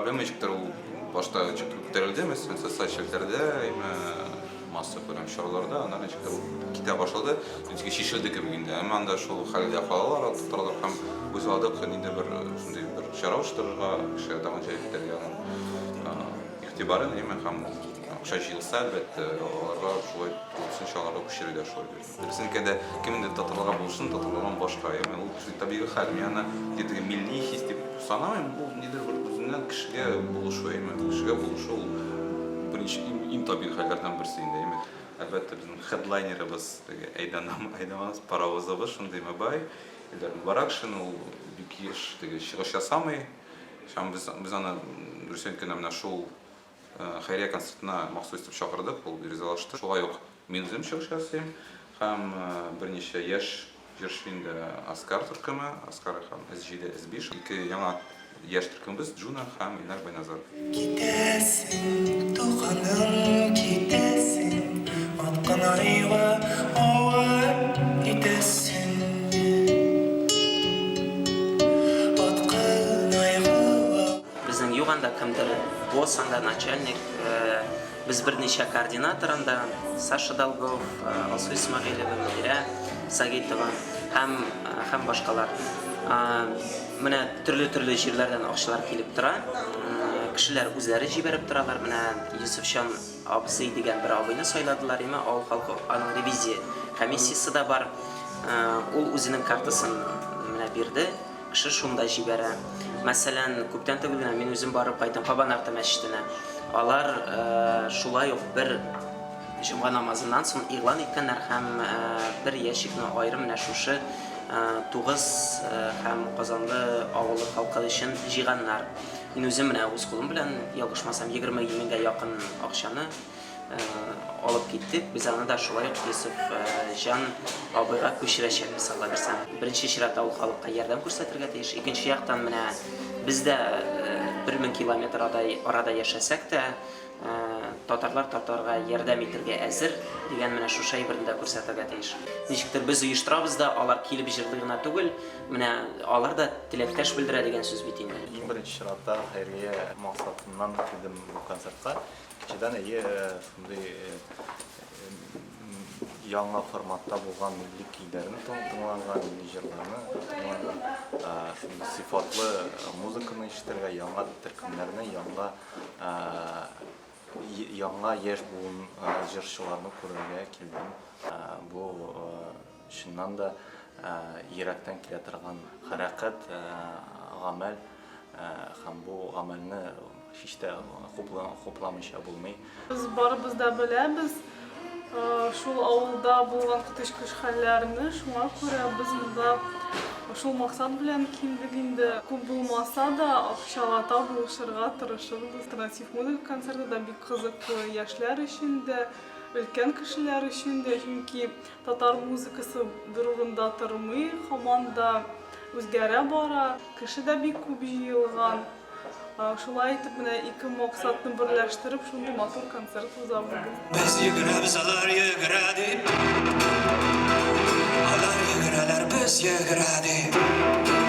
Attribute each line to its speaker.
Speaker 1: Проблема ничектер ул башта ничектер күтәрелде, мәсәлән, социаль челтәрдә, әмма массакүләм чараларда, аннары ничектер ул китә башлады, ничек чишелде кебек инде. Әмма анда шул хәлдә калалар татарлар һәм без уйладык, ниндидер бер шундый бер чара оештырырга, кешегә тагын җәлеп итәргә аның игътибарын, әмма һәм акча җыелса, әлбәттә, аларга шулай тулысынча аларга күчерергә шулай. Дөресен әйткәндә, кем инде татарларга булышсын, татарлардан башка. Ягъни ул шундый табигый хәл. Мин аны теге милли хис дип санамыйм. Ул нидер бер үзеннән кешегә булышу, әйме. Кешегә булышу ул беренче иң, иң табигый хәлләрдән берсе инде, әйме. Әлбәттә, безнең хедлайнерыбыз, теге әйдәнам, әйдаманыбыз, паровозыбыз шундый Мөбай, Илдар Мөбарәкшин, ул бик еш теге чыгыш ясамый. Һәм без, без аны, дөресен әйткәндә, менә шул Хәйрия концертына махсус итеп чакырдык, ул ризалашты. Шулай ук мин үзем чыгыш ясыйм һәм берничә яшь җырчы инде Аскар төркеме, Аскар һәм С7, С5, ике яңа яшь төркемебез Джуна һәм Илнар Байназаров.
Speaker 2: Китәсең, туганым, китәсең, Аткан айга авып китәсең. Аткан айга.
Speaker 3: Безнең юк анда кемдер босс анда, начальник. Без берничә координатор анда, Саша Долгов, Алсу Исмәгыйлева, Мөнирә Сагитова һәм һәм башкалар. Менә төрле-төрле җирләрдән акчалар килеп тора. Кешеләр үзләре җибәреп торалар. Менә Йосыфҗан абзый дигән бер абыйны сайладылар, име, авыл халкы, аның ревизия комиссиясе дә бар. Ул үзенең картасын менә бирде. Кеше шунда җибәрә. Мәсәлән, күптән түгел генә мин үзем барып кайттым Кабан арты мәчетенә. Алар шулай ук бер җомга намазыннан соң игълан иткәннәр һәм бер ящикны аерым менә шушы Тугыз һәм Казанлы авылы халкы өчен җыйганнар. Мин үзем менә үз кулым белән, ялгышмасам, 20 меңгә якын акчаны Алып киттек. Без аны да шулай ук Йосыф Җан абыйга күчерәчәкбез, Алла бирсә. Беренче чиратта ул халыкка ярдәм күрсәтергә тиеш. Икенче яктан, менә без дә 1000 километр арада яшәсәк тә, татарлар татарга ярдәм итергә әзер дигән менә шушы әйберне дә күрсәтергә тиеш. Ничектер без оештырабыз да, алар килеп җырлый гына түгел, менә алар да теләктәш белдерә дигән сүз бит инде.
Speaker 4: Иң беренче чиратта хәйрия максатыннан килдем бу концертка. Кичәдән әйе, шундый яңа форматта булган милли көйләрне тыңларга, милли җырларны тыңларга, шундый сыйфатлы музыканы ишетергә, яңа төркемнәрне, яңа яңа яшь буын җырчыларны күрергә килдем. Бу чыннан да йөрәктән килә торган хәрәкәт, гамәл һәм бу гамәлне Һич тә хупламыйча булмый.
Speaker 5: Без барыбыз да беләбез шул авылда булган коточкыч хәлләрне, шуңа күрә без монда шул максат белән килдек инде. Күп булмаса да, акчалата булышырга тырышырбыз. Альтернатив музыка концерты да бик кызыклы яшьләр өчен дә, өлкән кешеләр өчен дә, чөнки татар музыкасы бер урында тормый, һаман да үзгәрә бара. Кеше дә бик күп җыелган. Шулай итеп, менә ике максатны берләштереп, шундый матур концерт уза бүген.
Speaker 2: Без йөгерәбез, алар йөгерә дип. Алар йөгерәләр, без йөгерә дип.